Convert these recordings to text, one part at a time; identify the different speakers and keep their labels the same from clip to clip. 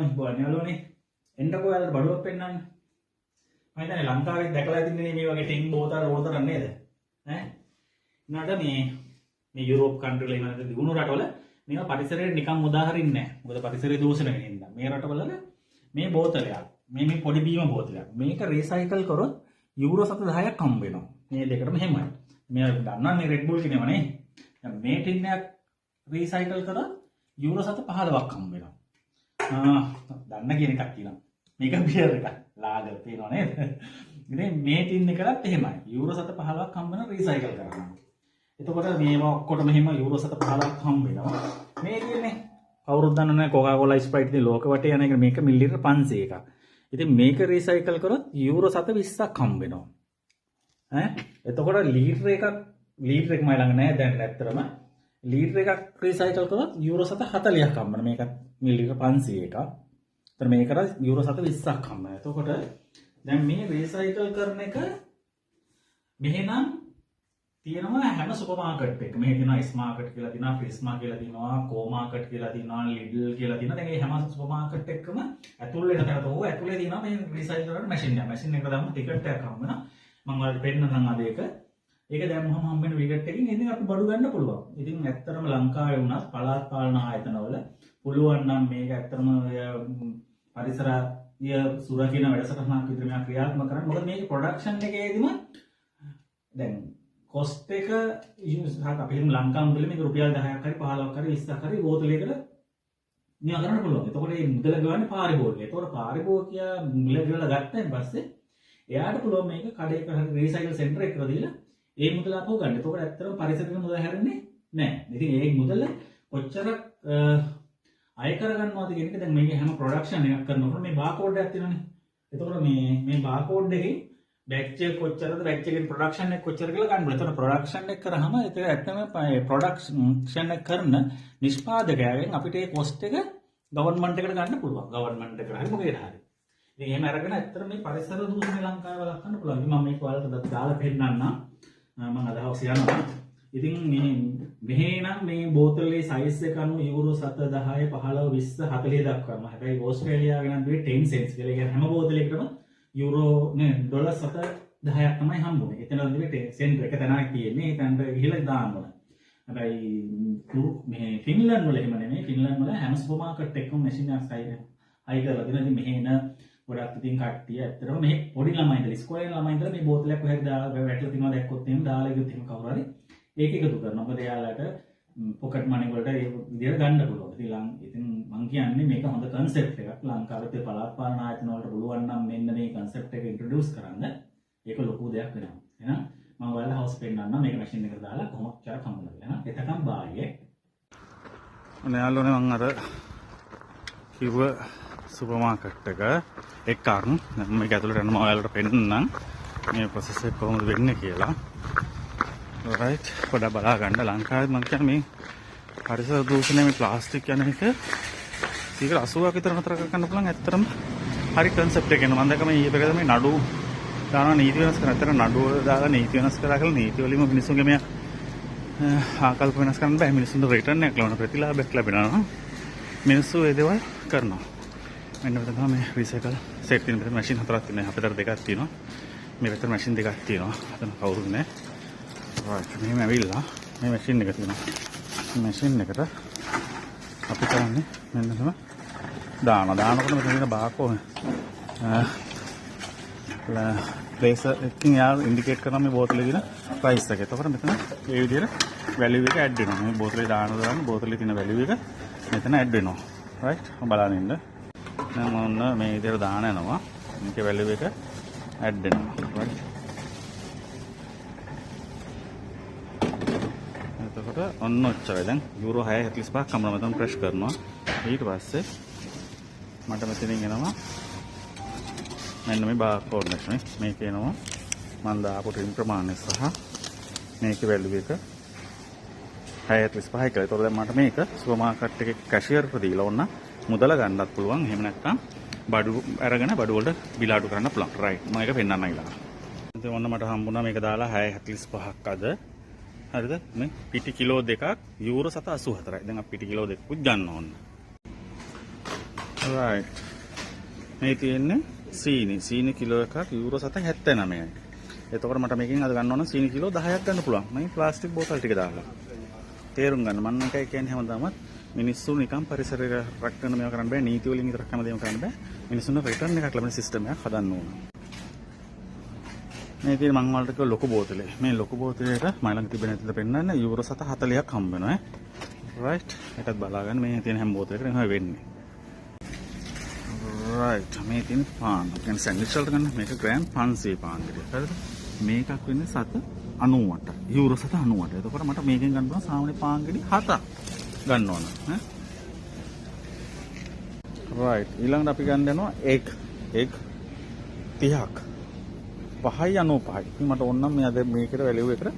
Speaker 1: හිබුවන්නේ යාළුවනේ. එන්නකෝ ඔයාලට බඩුවක් පෙන්නන්න. මම හිතන්නේ ලංකාවෙත් දැකලා තින්නේ මේ වගේ ටින් බෝතල් ඕන තරම් නේද? ඈ ඉන්නට මේ මේ යුරෝප් කන්ට්‍රි වල එහෙම නැත්නම් දියුණු රටවල මේවා පරිසරයට නිකන් උදාහරින්නේ නැහැ. මොකද පරිසරය දූෂණය වෙන හින්දා. මේ රටවල මේ බෝතලයක් මේ මේ පොඩි බීම බෝතලයක් මේක රීසයිකල් කරොත් යූරෝ 10ක් හම්බ වෙනවා. මේ දෙකටම එහෙමයි. මේ දන්නවා මේ රෙඩ් බුල් කියනවා නේ. දැන් මේ ටින් එකක් රීසයිකල් කරොත් යූරෝ 15ක් හම්බ වෙනවා. දන්න කියන එකක් කියනවා. මේක බියර් එකක්. ලාගර් පේනවා නේද? ඉතින් මේ ටින් එකලත් එහෙමයි. යූරෝ 15ක් හම්බ වෙනවා රීසයිකල් කරාම. එතකොට මේවා ඔක්කොටම එහෙම යූරෝ 15ක් හම්බ වෙනවා. මේ කියන්නේ කවුරුත් දන්නේ නැහැ කොකා කෝලා ස්ප්‍රයිට් ඉතින් ලෝක වටේ යන එක මේක මිලිලීටර් 500 එකක්. ඉතින් මේක රීසයිකල් කරොත් යූරෝ 20ක් හම්බ වෙනවා. ඈ එතකොට ලීටර් එකක් ලීටර් එක මයි ළඟ නෑ දැන් ඇත්තටම. ලීටර් එකක් රීසයිකල් කරොත් යූරෝ 40ක් හම්බ වෙනවා. මේකත් මිලිලීටර් 500 එකක්. එතන මේකට යූරෝ 20ක් හම්බ වෙනවා. එතකොට දැන් මේ රීසයිකල් කරන එක මෙහෙනම් තියෙනවා හැම සුපර් මාකට් එකකම. මෙහෙ තියෙනවා එස් මාකට් කියලා තියෙනවා, ෆ්‍රිස්මා කියලා තියෙනවා, කෝ මාකට් කියලා තියෙනවා, ලිඩල් කියලා තියෙනවා. දැන් මේ හැම සුපර් මාකට් එකකම ඇතුල් වෙන තැන තෝ ඇතුලේ තියෙනවා මේ රීසයිකල් කරන මැෂින් එක. මැෂින් එකට දාම ටිකට් එකක් හම්බ වෙනවා. මම ඔයාලට පෙන්නන්නම් අද ඒක. ඒක දැම්මම හම්බ වෙන ටිකට් එකකින් ඉතින් අපි බඩු ගන්න පුළුවන්. ඉතින් ඇත්තටම ලංකාවේ වුණත් පළාත් පාලන ආයතනවල පුළුවන් නම් මේක ඇත්තටම පරිසරය සුරකින වැඩසටහනක් විතර මෙයා ක්‍රියාත්මක කරන්න. මොකද මේක ප්‍රොඩක්ෂන් එකේදීම දැන් කොස්ට් එක අපි හිතමු ලංකා මුදලේ මේක රුපියල් 10ක් හරි 15ක් හරි 20ක් හරි බෝතලයකට මේවා කරන්න පුළුවන්. එතකොට මේ මුදල ගෙවන්නේ පාරිභෝගිකයා. එතකොට පාරිභෝගිකයා මුල ගෙවලා ගත්තයින් පස්සේ එයාට පුළුවන් මේක කඩේක හරි රීසයිකල් සෙන්ටර් එකකට දීලා ඒ මුදල ආපහු ගන්න. එතකොට ඇත්තටම පරිසරයට මුදල හැරෙන්නේ නැහැ. ඉතින් ඒ මුදල කොච්චර අය කරගන්නවද කියන එක දැන් මේකේ හැම ප්‍රොඩක්ෂන් එකක් කරනකොට මේ බාකෝඩ් එකක් තියෙනවනේ. එතකොට මේ මේ බාකෝඩ් එකේ බැච් එක කොච්චරද බැච් එකෙන් ප්‍රොඩක්ෂන් එක කොච්චර කියලා ගන්න ඕනේ. එතකොට ප්‍රොඩක්ෂන් එක කරාම ඒක ඇත්තම ප්‍රොඩක්ෂන් එක කරන නිෂ්පාදකයාගෙන් අපිට ඒ කොස්ට් එක ගවර්න්මන්ට් එකට ගන්න පුළුවන්. ගවර්න්මන්ට් එකට හරි මොකේද හරි. ඉතින් එහෙම අරගෙන ඇත්තට මේ පරිසර දූෂණය ලංකාවේ වළක්වන්න පුළුවන්. ඉතින් මම මේක ඔයාලට දාලා පෙන්නන්නම්. මම අද හවස යනවා. ඉතින් මේ මෙහෙ නම් මේ බෝතලේ සයිස් එක අනුව යූරෝ 7 10 15 20 40 දක්වාම. හැබැයි ඕස්ට්‍රේලියාවේ නම් දුවේ 10 සෙන්ට්ස් කියලා. ඒ කියන්නේ හැම බෝතලයකටම යූරෝ නේ ඩොලර් 7 10ක් තමයි හම්බුනේ. එතන දුවේ සෙන්ට් එක තැනක් තියෙන්නේ. ඒ තැනට ගිහිල්ලා දාන්න ඕන. හැබැයි මේ ෆින්ලන්ඩ් වල එහෙම නෙමෙයි. ෆින්ලන්ඩ් වල හැම සුපර් මාකට් එකකම මැෂින් එකක් හයි කරලා තියෙනවා. ඉතින් මෙහෙ එන ගොඩක් ඉතින් කට්ටිය ඇත්තටම මෙහෙ පොඩි ළමයි ඉඳලා ඉස්කෝලේ යන ළමයි ඉඳලා මේ බෝතලයක් කොහේ හරි දාලා වැටලා තියෙනවා දැක්කොත් එහෙම දාලා ගියොත් එහෙම කවුරු හරි ඒක එකතු කරනවා. මොකද එයාලට පොකට් මනි වලට ඒ විදියට ගන්න පුළුවන්. ඉතින් ඉතින් මං කියන්නේ මේක හොඳ කන්සෙප්ට් එකක්. ලංකාවෙත් ඒ පළාත් පාලන ආයතන වලට පුළුවන් නම් මෙන්න මේ කන්සෙප්ට් එක ඉන්ට්‍රොඩියුස් කරන්න. ඒක ලොකු දෙයක් වෙනවා. එහෙනම් මම ඔයාලට හවුස් පෙන්නන්නම් මේක මැෂින් එකට දාලා කොහොමද චරක් හම්බුනද කියලා. එතකම් බායි.
Speaker 2: අනේ යාළුවනේ මං අර කිව්ව සුපර් මාකට් එක එකක්. දැන් මේක ඇතුළට යන්න මම ඔයාලට පෙන්නන්නම් මේ ප්‍රොසෙස් එක කොහොමද වෙන්නේ කියලා. රයිට් පොඩ්ඩක් බලා ගන්න. ලංකාවේ මං කියන්නේ මේ පරිසර දූෂණය මේ ප්ලාස්ටික් යන එක 80ක් විතර නතර කරගන්න පුළුවන්. ඇත්තටම හරි කන්සෙප්ට් එක එනවා. මං දැක්ක මේ ඊයේ පෙරේද මේ නඩු දානවා නීති වෙනස් කරන. ඇත්තටම නඩුව දාලා නීති වෙනස් කරා කියලා නීති වලින්ම මිනිස්සුන්ගේ මේ ආකල්ප වෙනස් කරන්න බෑ. මිනිස්සුන්ට රිටර්න් එකක් ලැබෙනවා, ප්‍රතිලාභයක් ලැබෙනවා නම් මිනිස්සු ඒ දේවල් කරනවා. මෙන්න මෙතන තමයි මේ රීසයිකල් සෙට් තියෙන. මෙතන මැෂින් හතරක් තියෙනවා. අපේ පැත්තට දෙකක් තියෙනවා. මේ පැත්තට මැෂින් දෙකක් තියෙනවා. අතන කවුරුත් නෑ. රයිට් මෙහෙම ඇවිල්ලා මේ මැෂින් එක තියෙනවා. මේ මැෂින් එකට අපි කරන්නේ මෙන්න මෙහෙම දානවා. දානකොට මෙතන තියෙන බාකෝ ප්ලේස් එකකින් යා ඉන්ඩිකේට් කරනවා මේ බෝතලේ තියෙන ප්‍රයිස් එක. එතකොට මෙතන ඒ විදිහට වැලියු එක ඇඩ් වෙනවා. මේ බෝතලේ දාන දාන බෝතලේ තියෙන වැලියු එක මෙතන ඇඩ් වෙනවා. රයිට් මම බලන්න ඉන්න. දැන් ඔන්න මේ විදිහට දාන යනවා. මේකේ වැලියු එක ඇඩ් වෙනවා. රයිට් එතකොට ඔන්න ඔච්චරයි. දැන් යූරෝ 6.45ක් හම්බුනා. මෙතන ප්‍රෙස් කරනවා. ඊට පස්සේ මට මෙතනින් එනවා මෙන්න මේ බාකෝඩ් එක නේ. මේක එනවා මං දාපු ට්‍රිම් ප්‍රමාණය සහ මේකේ වැලියු එක 6.45 කියලා. ඒතකොට දැන් මට මේක සුපර් මාකට් එකේ කැෂියර්ට දීලා ඕන මුදල ගන්නත් පුළුවන්. එහෙම නැත්නම් බඩු අරගෙන බඩු වලට බිල අඩු කරන්න පුළුවන්. රයිට් මම ඒක පෙන්නන්නම් ඊළඟට. ඉතින් ඔන්න මට හම්බුණා මේක දාලා 6.45ක් අද. හරිද? මේ පිටි කිලෝ දෙකක් යූරෝ 7.84යි. දැන් අපි පිටි කිලෝ දෙකකුත් ගන්න ඕන. රයිට්. මේ තියෙන්නේ සීනි. සීනි කිලෝ එකක් යූරෝ 7.79යි. එතකොට මට මේකෙන් අද ගන්න ඕන සීනි කිලෝ 10ක් ගන්න පුළුවන්. මේ ප්ලාස්ටික් බෝතල් ටික දාලා. තේරුම් ගන්න මම එකයි කියන්නේ හැමදාමත් මිනිස්සු නිකන් පරිසරය රැකගෙන මේවා කරන්න බෑ. නීති වලින් විතරක් හැමදේම කරන්න බෑ. මිනිස්සුන්ට රිටර්න් එකක් ලැබෙන සිස්ටම් එකක් හදන්න ඕන. මේ තියෙන මං වලට කිව්ව ලොකු බෝතලේ. මේ ලොකු බෝතලයට මම ළඟ තිබෙන ඇතුළත පෙන්නන්න යූරෝ 7.40ක් හම්බ වෙනවා ඈ. රයිට්. ඒකත් බලා ගන්න මේ තියෙන හැම බෝතලයකටම එහෙම වෙන්නේ. රයිට්. මේ තියෙන පාන්. ඒ කියන්නේ සෑන්ඩ්විච් වලට ගන්න මේක ග්‍රෑම් 500 පාන් ගෙඩියක්. හරිද? මේකක් වෙන්නේ 7.98. යූරෝ 7.98. එතකොට මට මේකෙන් ගන්න පුළුවන් සාමාන්‍ය පාන් ගෙඩි 7ක් ගන්න ඕන ඈ. රයිට්. ඊළඟට අපි ගන්න යනවා එග්. එග් 30ක්. 5.95යි. ඉතින් මට ඕන නම් මේ අද මේකට වැලියු එකට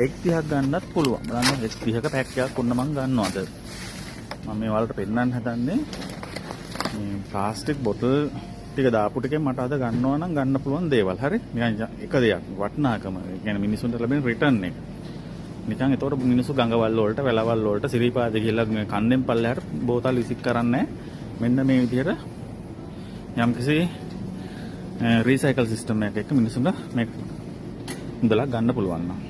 Speaker 2: එග් 30ක් ගන්නත් පුළුවන්. බලන්න එග් 30ක පැක් එකක් ඔන්න මං ගන්නවා අද. මම මේ ඔයාලට පෙන්නන්න හදන්නේ මේ ප්ලාස්ටික් බොටල් ටික දාපු ටිකෙන් මට අද ගන්නවා නම් ගන්න පුළුවන් දේවල්. හරි? නිකන් එක දෙයක් වටිනාකම. ඒ කියන්නේ මිනිසුන්ට ලැබෙන රිටර්න් එක. නිකන් එතකොට මිනිස්සු ගඟවල් වලට, වැලවල් වලට, සිරිපාද ගිහලා මේ කන්දෙන් පල්ලෙහාට බෝතල් විසික් කරන්නේ මෙන්න මේ විදිහට යම්කිසි රීසයිකල් සිස්ටම් එකක් එක්ක මිනිසුන්ට මේ මුදලක් ගන්න පුළුවන් නම්.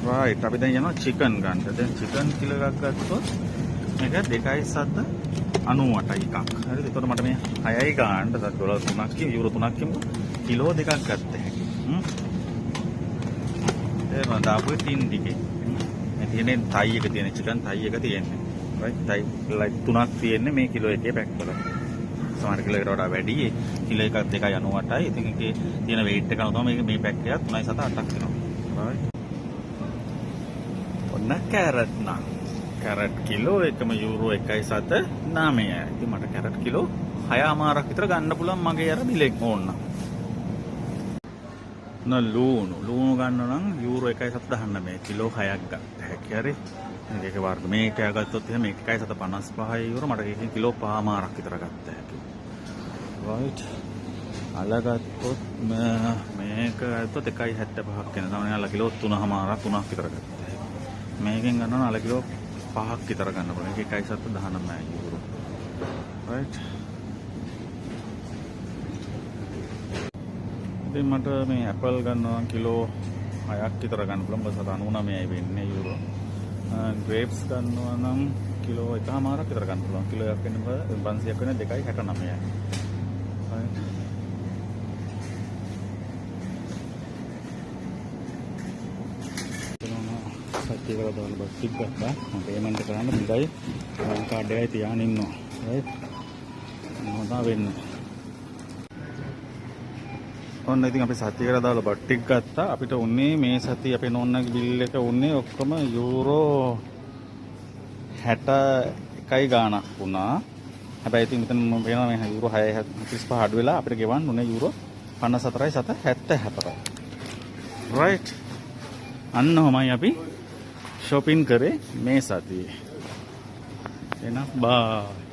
Speaker 2: රයිට්. අපි දැන් යනවා චිකන් ගන්න. දැන් චිකන් කිලෝ එකක් ගත්තොත් මේක 2.98යි එකක්. හරිද? එතකොට මට මේ 6යි ගන්න ඩොලර් 3ක් කියමු, යූරෝ 3ක් කියමු. කිලෝ දෙකක් ගත්ත හැකි. ඒ මම දාපුවේ තින් ටිකේ. මේ තියෙන්නේ තයි එක තියෙන චිකන් තයි එක තියෙන්නේ. රයිට්. තයි ලයික් තුනක් තියෙන්නේ මේ කිලෝ එකේ පැක් වල. සමහර කිලෝ එකට වඩා වැඩි. ඒ කිලෝ එකක් 2.98යි. ඉතින් ඒකේ තියෙන වේට් එක අනුව තමයි මේක මේ පැක් එක 3.78ක් වෙනවා. රයිට්. ඔන්න කැරට් නම් කැරට් කිලෝ එකම යූරෝ 1.79යි. ඉතින් මට කැරට් කිලෝ 6.5ක් විතර ගන්න පුළුවන් මගේ අර බිලෙන් ඕන නම්. ලූණු ලූණු ගන්න නම් යූරෝ 1.79 කිලෝ 6ක් ගන්න හැකි. හරි. මේක වර්ග මේක ගත්තොත් එහෙම 1.55 යූරෝ මට ඒකෙන් කිලෝ 5.5ක් විතර ගත්ත හැකි. රයිට්. අල ගත්තොත් මේක ගත්තොත් 1.75ක් වෙනවා. සාමාන්‍යයෙන් අල කිලෝ 3.5ක් 3ක් විතර ගත්ත හැකි. මේකෙන් ගන්නවා නම් අල කිලෝ 5ක් විතර ගන්න පුළුවන්. ඒක 1.19 යූරෝ. රයිට්. ඉතින් මට මේ ඇපල් ගන්නවා නම් කිලෝ 6ක් විතර ගන්න පුළුවන්. බස් 99යි වෙන්නේ යූරෝ. ග්‍රේප්ස් ගන්නවා නම් කිලෝ 1.5ක් විතර ගන්න පුළුවන්. කිලෝ එකක් වෙන්නේ 500ක් වෙන්නේ 2.69යි. රයිට්. සත්‍ය කරලා දාලා බස් ටික ගත්තා. මම පේමන්ට් කරන්න මුදයි බැංක් කාඩ් එකයි තියාගෙන ඉන්නවා. රයිට්. මොනවා වෙන්නේ? ඔන්න ඉතින් අපි සත්‍ය කරලා දාලා බත් ටික ගත්තා. අපිට උන්නේ මේ සතිය අපේ නෝන්නගේ බිල් එක උන්නේ ඔක්කොම යූරෝ 61 ගාණක් වුණා. හැබැයි ඉතින් මෙතන මම පේනවා මේ යූරෝ 6.35 අඩු වෙලා අපිට ගෙවන්න උනේ යූරෝ 54.74යි. රයිට්. අන්න ඔහොමයි අපි shopping කරේ මේ සතියේ. එහෙනම් බායි.